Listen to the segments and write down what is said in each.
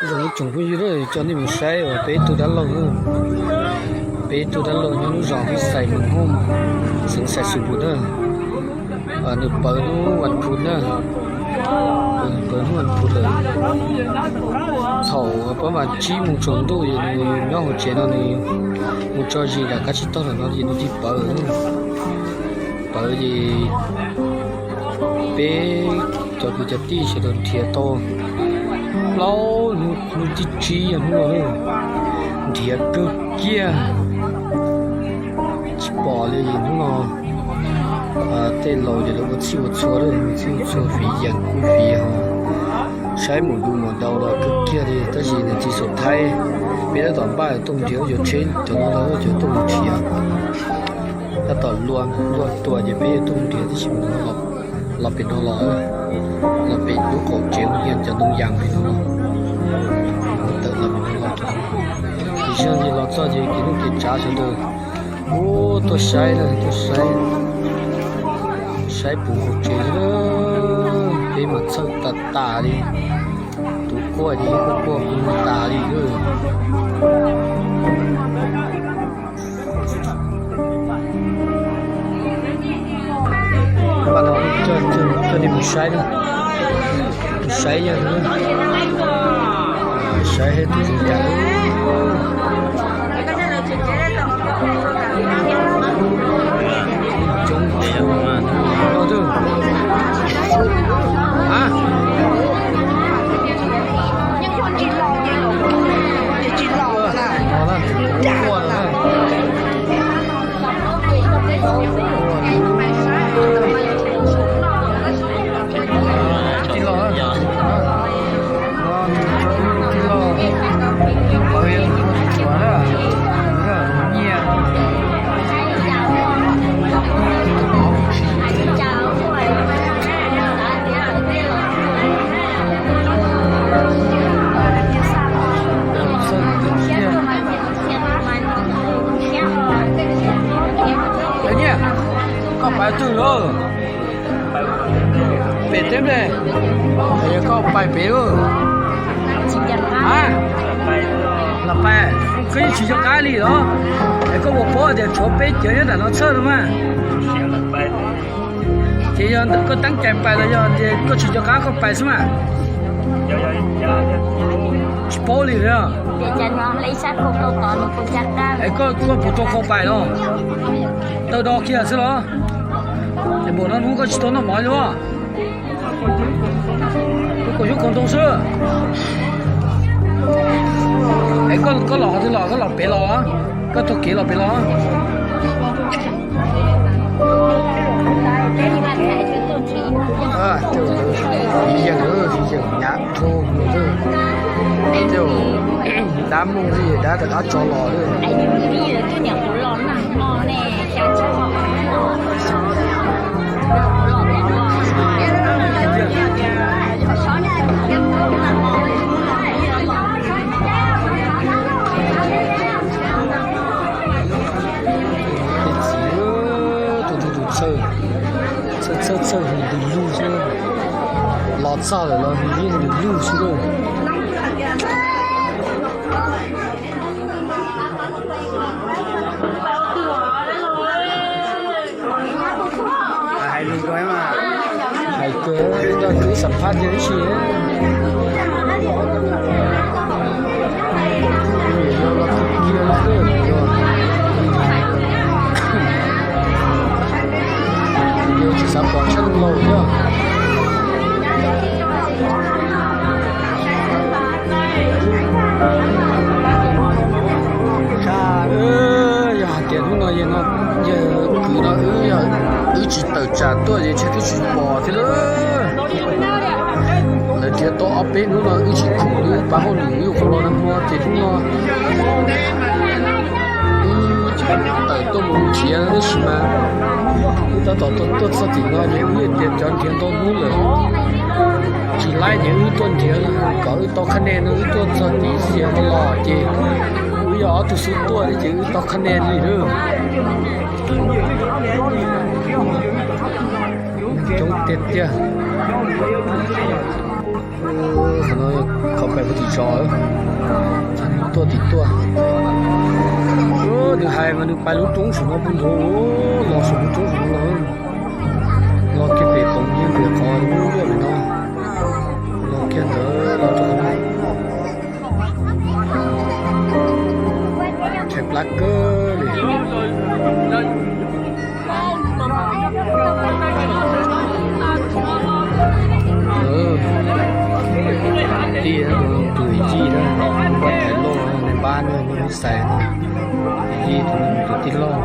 Ib tsoom phooj ywg, coj nej mus saib peb tug dab laug, peb tug dab laug nyob lub zos Hwj Xais Mees Hoob, xeev Xais Xus Npus na. Nws pawv hnub vas phuv na, pawv hnub vas phuv lawm. Thaum pab mas tsib moos tsaus ntuj es nws nyob hauv tsev no, nws mus tso zis nram qab tsib taug lawm no ces nws thiaj pawv. Pawv ces peb cov kwv cov tij sawv daws nrhiav tau plaub hnub, hnub thib tsib yog hnub no, nrhiav kawg kiag tsis pom li. Hnub no tej laus ces lawv ua txhij ua txhua, ua txhij ua txhua, fiv yees kuj fiv ho, saib mus du mus dau los kawg kiag li. Tab sis niam txiv Xus Thaib, peb tab tom npaj tuaj nrhiav, yuav tsheb cov no los cov tuaj mus nrhiav. Tab tom luaj tua ces peb tuaj mus nrhiav, tab sis los pem no los, los pem lub qaum tsev ntoo yas, cov ntoo yas pem no los, tawm los pem no los. Ces zaj ces los txog ces kev neej kev tsav sawv daws ua tuaj saib na, tuaj saib, saib puv hauv tsev li. Peb mas txhawj tas tas li, tus quaj ces yeej quaj quaj tas li lawm. Coj nej mus saib, tus saib yog, saib tus tus cas. Coob, Nyiaj, koj pais twg lawm? Pem teb ne, yog koj pais pem lawm. Los pais, koj yeej tsis nco qab li los? Es koj puas paub tias tshuav peb cov nyob nram no txhawj no mas. Ces yog koj teeb cai pais los yog tias koj tsis nco qab koj pais xwb mas? Tsis paub li os. Es koj, koj puas tau kho pais no? Tawg do kiag xwb los? Es npaum no hnub koj tsis tau noj mov li os? Koj kaum xyoob kaum ntoo xwb. Es koj los qhov twg los, koj los pem los? Koj taug kev los pem los? Fiv yees, fiv yees hnyav dhau, tej dab mooj li dab rov qab tso los lawm. Tej txiv, tus tus tus txhawj, txhawj txhawj txhawj hws lug lug xwb, los txog lawm los hws yeej lug lug xwb lawm. Hais lus rau mas, hais rau, rau twb xam phaj tiag ib si. Yog los kiag, yog tsis xav pom tshaj laus thiab. Yog hais tias hnub no yawg kwv no wb, yog wb tsis tawm tsam tuaj ces ntshe twb tsis pom thiab lawm. Lawv nrhiav tau ob peb hnub no wb tsis khoom li, pab hauj lwm yuav qhuav los nag hmo ces hnub no wb tawm tuaj mus nrhiav tab sis mas wb tab tom tuaj txog tim no ces wb yeej tias cov nrhiav ntau hnub lawm tsis laib ces wb tuaj nrhiav kom wb tau khab ne no, wb tuaj txog tim xias no los ces wb yog ob tug xub tuaj li ces wb tau khab ne li lawm. Coob tiag tiag. Qhov no qhov pais puag tim zos, tuaj tim tuaj. Nws hais mas nws pais lub roob saum no puag nrad, los saum lub roob saum no los, los kiag pem koom nyiaj pem qhov lub liaj pem no, los kiag ntawd los rau qhov no. Tshaib plab kawg li. Tij, tus yij na, npaj thaiv loj, npaj na, ib xais na, yij tus, tus tij laug,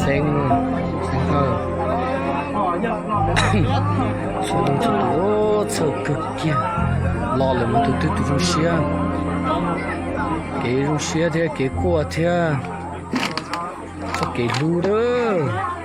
Xeeb, Xeeb Hawj. Txhua leej txhua tus txhawj kawg kiag, los lawm mas tus twg tus zoo siab. Kev zoo siab thiab kev quaj thiab txoj kev hlub lawm.